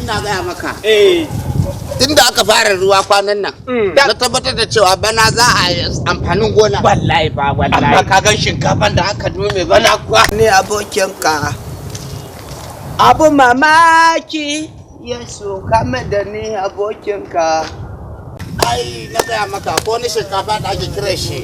Ina gaya maka. Eh. Tunda aka fara ruwa kwanan nan, na tabbatar da cewa bana za a yi amfanin gona. Wallahi fa Amma wallahi. ka gan shinkafan da aka nome bana kuwa. Ni abokinka. Abu mamaki, Yesu kame da ni abokinka. Ai, na gaya maka ko wani shinkafa da ake kira shi.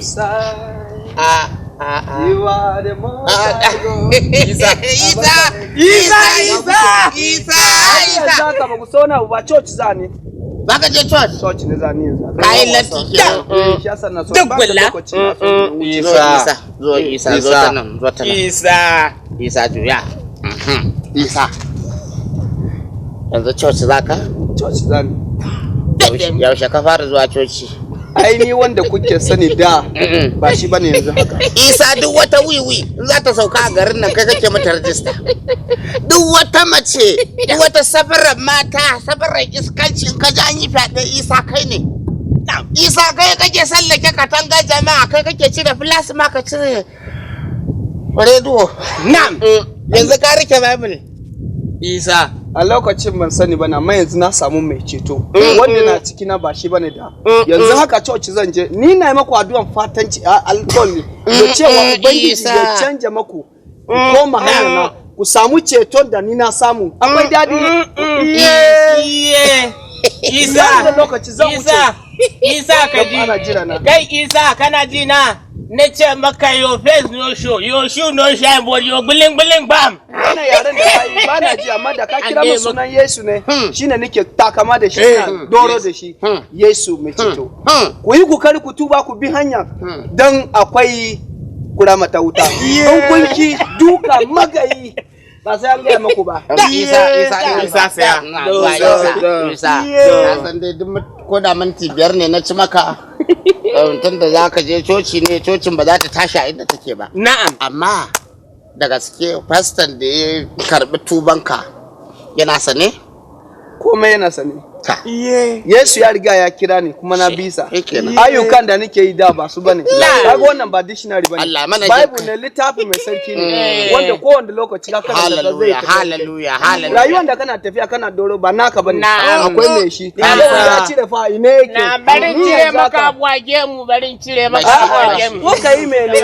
A a a. You are the most high God. Isa, Isa, Isa, Isa, Isa, Ai, yanzu Isa. haka ba ku so na ba, church za ni. Ba ka je church? Church ne za ni yanzu haka. Ka yi latti kenan. Eh, shi yasa na so Duk ba da gulla. lokaci na so in wuce. Zo Isa, zo Isa, zo ta nan, zo ta nan. Isa. Isa juya. Isa. Yanzu church za ka? Church za ni. Yaushe ka fara zuwa coci? Ai ni wanda kuke sani da ba shi bane yanzu haka. Isa, duk wata wiwi in za ta sauka a garin nan, kai kake mata rajista. Duk wata mace, duk wata safarar mata, safarar iskanci, in ka ji an yi fyaɗe, Isa kai ne. Isa, kai kake sallake katanga jama'a, kai kake cire plasma, ka cire rediyo. Na'am. Yanzu ka rike Bible. Isa. A lokacin ban sani ba na, amma yanzu na samu mai ceto. Wanda na ciki na ba shi bane da. Yanzu haka church zan je. Ni na yi maku addu'an fatan alkawari da cewa Ubangiji Isa. ya canja maku. Ku koma hanya na, ku samu ceton da ni na samu. Akwai dadi. Iye. Isa. Nan da lokaci zan wuce. Isa. Isa, ka ji. Ana jira na. Kai Isa, kana ji na? Na ce maka your face no show, your shoe no shine, but your bling bling bam. Wannan yaren da ka yi ba na ji, amma da ka kira An min dai sunan Yesu ne shine nake takama da shi, ina doro da shi, Yesu mai ceto. Ku yi kokari ku tuba, ku bi hanya, don akwai kura mata wuta. In kun ki duka magayi ba sai an gaya maku ba. Isa, Isa, Isa, saya. Ina zuwa, Isa, Isa. Na san dai duk ko da minti 5 ne na ci maka. Tun da za ka je coci ne, cocin ba za ta tashi a inda take ba. Na'am. Amma da gaske faston da ya karbi tubanka yana sane? Komai yana sane. Ta. Yesu ya riga ya kira ni kuma na bisa. Shikenan. Ayyukan da nake yi da ba su bane. Kaga wannan ba dictionary bane. Allah mana Bible jin ne, littafi mai sarki ne wanda kowanne lokaci ka karanta zai Hallelujah, tafi da kai. hallelujah, hallelujah. Rayuwar da kana tafiya kana doro ba naka bane. Na'am. Akwai mai shi. Na'am. Yau ya cire fa ine yake. Na barin Ni cire yanzu maka haka. abuwa gemu, barin cire maka A'a, abuwa gemu. Ko ka yi mene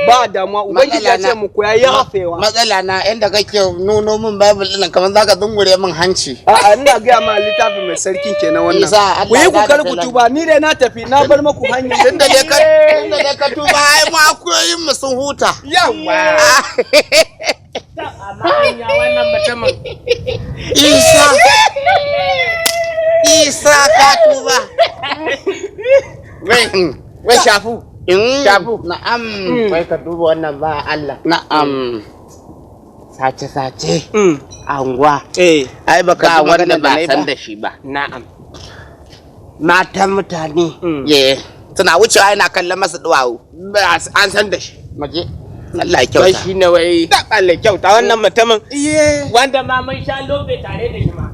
ba damuwa, Ubangiji ya ce mu koya yafewa. Matsala na inda kake nuno min Bible ɗin kamar zaka zungure min hanci. A'a, ina gaya ma littafi mai sarkin kenan wannan. Isa, Allah Ku yi ya bada kokari ku taimako. tuba, ni dai na tafi na bar maku hanya. Tunda dai ka tuba, ai mu akuyoyin mu sun huta. Yawa. Amma anya wannan mutumin. Isa. Isa, ka tuba. Wai, wai shafu. Shafu. Na'am. Wai ka duba wannan ba Allah. Na'am. Sace-sace a unguwa. Eh. Ai baka Ba ji wanda maganar da ba na yi san ba. da shi ba. Na'am. Matan mutane. Ye. Suna wucewa yana kallon masa duwawu. Ba an san da shi. Maje. Allah ya Wai kyauta. shi ne wai. Da Allah kyauta wannan mutumin. Wanda ma mun sha lobe tare da shi ma.